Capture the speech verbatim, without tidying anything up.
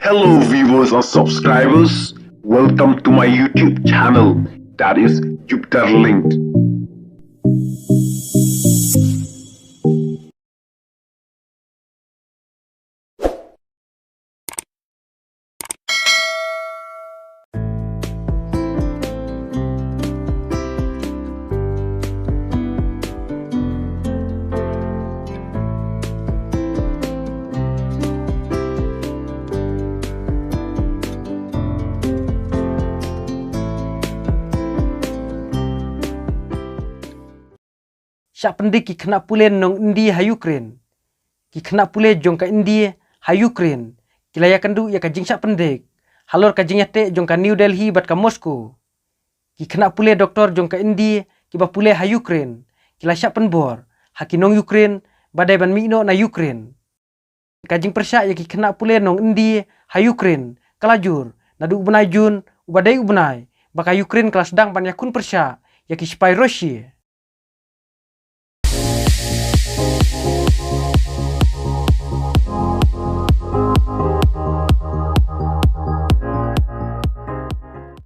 Hello viewers and subscribers, welcome to my YouTube channel, that is Jupiter Linked. Shah pyndik ki khynnah pule nong India ha Ukraine. Ki khynnah pule jong ka India ha Ukraine ki la ïakynduh ïa ka jingshah pyndik halor ka jingïateh jong ka New Delhi bad ka Moscow. Ki khynnah pule doktor jong ka India kiba pule ha Ukraine ki la shah pynbor ha ki nong Ukraine ba dei ban mih noh na Ukraine. Ka jingpyrshah ïa ki khynnah pule nong India ha Ukraine ka la jur naduh u bnai June uba dei u bnai ba ka Ukraine ka la sdang ban ïakhun pyrshah ïa ki sipai Russia.